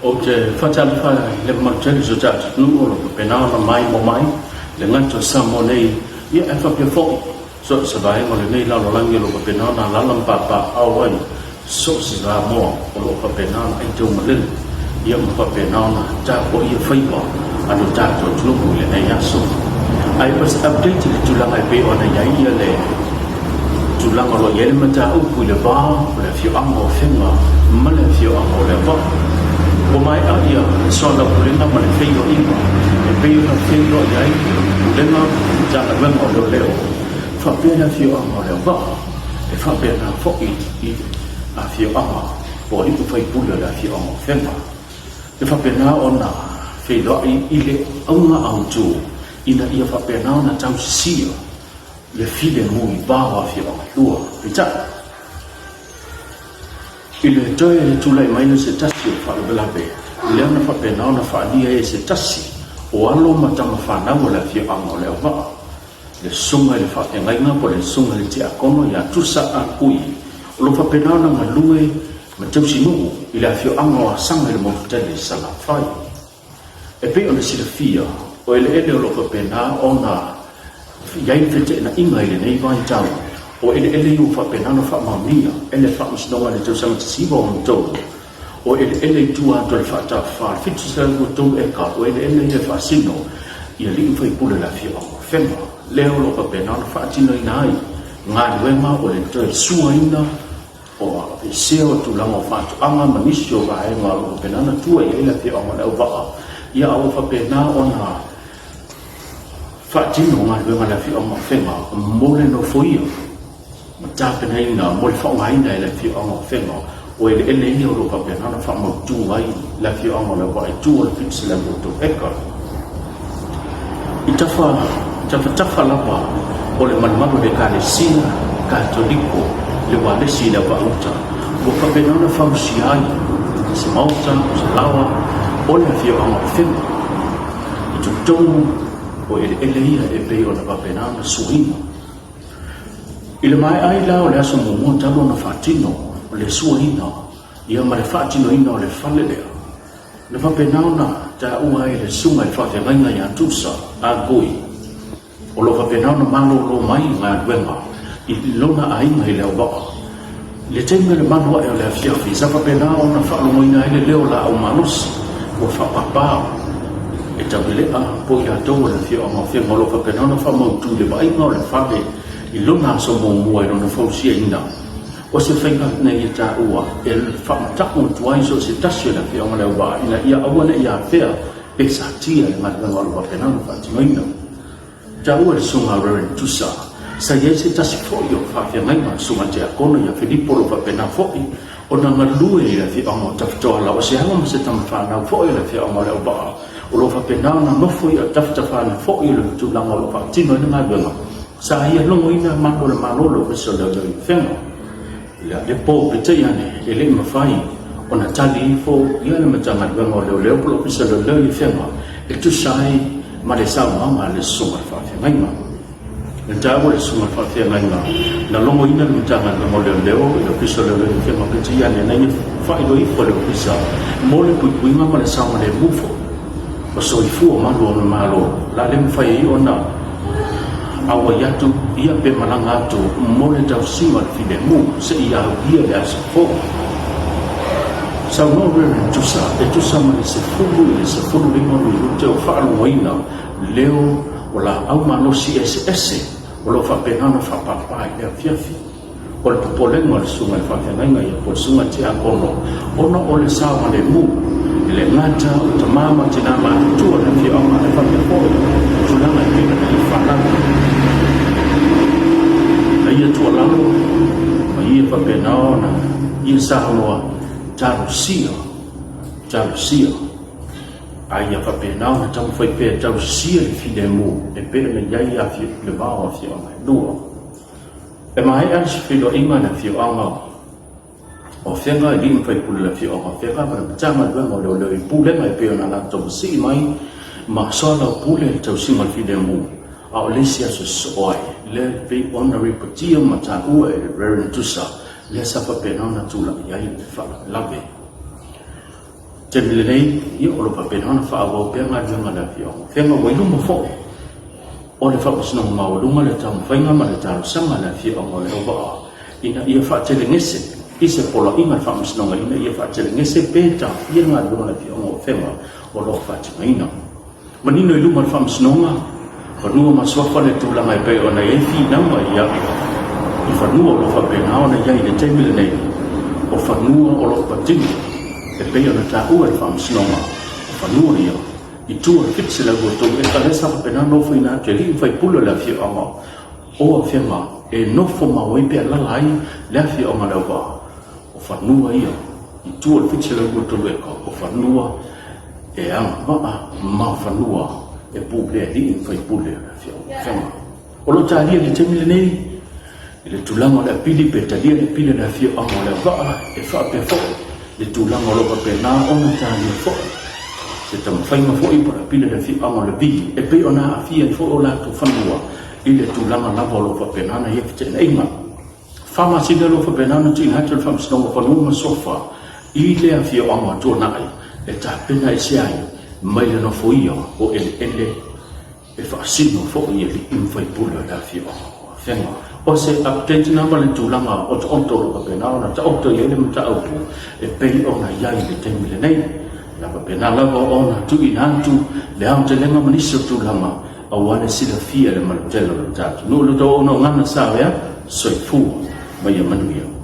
Ou te faatalofa i le mamalu tele o si o tatou atunuu o lo o faapena ona maimoa mai i le gata o Samoa nei, ia ae faapea foi so o se vaega o lenei lalolagi o lo o faapena ona alaala ma papaaao ai so o se Samoa o lo o faapena ona aitau malele, ia ma faapena ona tapuaia faiva a lo tatou atunuu i lenei aso. Ae o se update i le tulaga e pei ona i ai ia le tulaga o lo o i ai le mataupu i le va o le afioaga o Afega ma le afioaga o Leauvaa. Ua maea ia le soalaupulega ma le feiloaiga e pei ona feiloai ai le Pulega ma le Matagaluega o Leoleo faapea le afioaga o Leauvaa e faapena foi i le afioaga po o alii ma faipule o le afioaga o Afega. E faapena ona feiloai i le auga autu ina ia faapena ona tausisia le filemu i va o afioaga e lua. Peitai, i le toe tulai mai o se tasi o faalavelave, lea na faapena ona faaalia ai e se tasi o alo ma tama fanau o le afioaga o Leauvaa, le susuga i le faafeagaiga po o le susuga i le tiakono ia Tusa Ah Kui, o lo o faapena ona galue ma tausinuu i le afioaga o Asaga i le motu tele i Salafai. E pei ona silafia, o eleele o lo o faapena ona i ai le feteenaiga i lenei vaitau, o eleele ia ua faapena ona faamaonia e le Faamasinoga i le tausaga 1963, o eleele i tua atu o le faatafafa 723 eka, o eleele ia e faasino i alii ma faipule o le afioaga o Afega, lea o lo o faapena ona faatinoina ai galuega o le toe suaina o aveesea o tulaga o faatoaga ma nisi o vaega o lo o faapena ona tua i ai le afioaga o Leauvaa, ia a ua faapena ona faatino galuega a le afioaga o Afega mo le nofoia ma tapenaina mo le faaaogaina e le afioaga o Afega o eleele ia o lo o faapena ona faamautu ai le afioaga o Leauvaa i tua o le 703 eka. I tafa, tafatafa lava o le malumalu o le Ekalesia Katoliko le ualesi i le Auvaauta, ua faapena ona fausia ai se maota, se laoa o le afioaga o Afega i totonu o eleele ia e pei ona faapena ona suaina. I le maea ai la o le aso muamua talu ona faatino le suaina ia ma le faatinoina o le fale lea, Na faapena ona taua ai e le susuga i le faafeagaiga ia Tusa Ah Gui, o lo o faapena ona malolo mai i galuega i lona aiga i Leauvaa. I le taimi o le malu ae o le afiafi, sa faapena ona faalogoina ai le leo o laau malosi ua faapapa e Tauelea po o i latou o le afioaga o Afega o lo o faapena ona faamautu i le vaaiga o le fale i lona aso muamua i lona fausiaina. O se faiga ina ia taua e faamata'u atu ai so o se tasi o le afioaga o le auvaa ina ia aua ne i afea pe satia le galuega o lo o faapena ona faatinoina. Taua e le Susuga a Reverend Tusa, sa i ai se tasi foi o faafeagaiga le Susuga Tiakono ia Filipo o lo o faapena foi ona galue i le afioaga o Tafitoala, o se alo ma se tama fanau foi o le afioaga o le auvaa o lo o faapena ona nofo i tafatafa foi o le tulaga o lo o faatino ai le galuega. Sa ia logoina malu o le Malo le Ofisa o Leoleo i Afega. Ia le po, peitai ane, e le i mafai ona tali ifo ia le Matagaluega o Leoleo po o le Ofisa o Leoleo i Afega e tusa ai ma le saunoaga a le Susuga i le Faafeagaiga. Na taua e le Susuga i le Faafeagaiga, na logoina le Matagaluega o Leoleo i le Ofisa o Leoleo i Afega, peitai ane, na ia faailoa ifo e le Ofisa mo le puipuiga ma le saogalemu foi o soifua malu o le Malo, la le mafai ai ona auai atu ia pe malaga atu mo le tausiga o le filemu seia aulia le aso fou. Saunoa Reverend Tusa, e tusa ma le 10 i le 15 minute o faalogoina leo o laau malosi eseese o lo o faapena ona faapapa i le afiafi. O le popolega o le susuga i le faafeagaiga ia po o le susuga i le tiakono ona o le saogalemu e le gata o tama ma tina matutua o le afioaga ae faapea foi tulaga e pei ona i fanau. Na ia tuualalo ma ia faapena ona ia saunoa, talosia, talosia, a ia faapena ona taumafai pea e tausisia le filemu e pei ona i ai le va o afioaga e lua. E maea le feiloaiga a le afioaga o Afega i alii ma faipule o le afioaga o Afega ma le Matagaluega o Leoleo i pulega e pei ona latou masii mai ma soalaupule le tausiga o le filemu, a o le isi aso sosoo ai, lea e pei ona ripotia ma taua e le Reverend Tusa, lea sa faapena ona tulai ai le faalavelave. Taimi lenei, ia o lo o faapena ona faaauau pea galuega a le afioaga o Afega ua i luma foi o le Faamasinoga Maualuga le taumafaiga ma le talosaga a le afioaga o Leauvaa ina ia faatelegese i se poloaiga a le Faamasinoga ina ia faatelegese pe taofia le galuega a le afioaga o Afega o lo o faatinoina. Manino i luma o le Faamasinoga, Fanua ma Suafa le tulaga e pei ona i ai finauga ia i fanua o lo o faapena ona i ai i le taimi lenei, o fanua o lo o patino e pei ona taua e le Faamasinoga, o fanua ia i tua o le 723 eka lea sa faapena ona ofoina atu e alii ma faipule o le afioaga o Afega e nofo mau ai pe alala ai le afioaga o Leauvaa. O fanua ia i tua o le 723 eka, o fanua e agavaa ma fanua e pulea e alii ma faipule o le afioaga o Afega. O lo o talia i le taimi lenei i le tulaga o le apili pe talia le apili a le afioaga o Leauvaa e faapea foi le tulaga o lo o faapena ona talia foi se taumafaiga foi po o le apili a le afioaga o Levi e pei ona aafia ai foi o latou fanua i le tulaga lava o lo o faapena ona i ai feteenaiga. Faamasina o lo o faapena ona tuuina atu e le Faamasinoga o Fanua ma Suafa i le afioaga o Tuanai e tapena ese ai mai le nofoia o eleele e faasino foi i alii ma faipule o le afioaga o Afega. O se update lena ma le tulaga otooto o lo o faapena ona taoto i ai le mataupu e pei ona i ai i le taimi lenei. O le a faapena lava ona tuuina atu le aotelega ma nisi o tulaga aua le silafia e le malutele o le ta atunuu. Lo outou auaunaga sa avea, soifua ma ia manuia.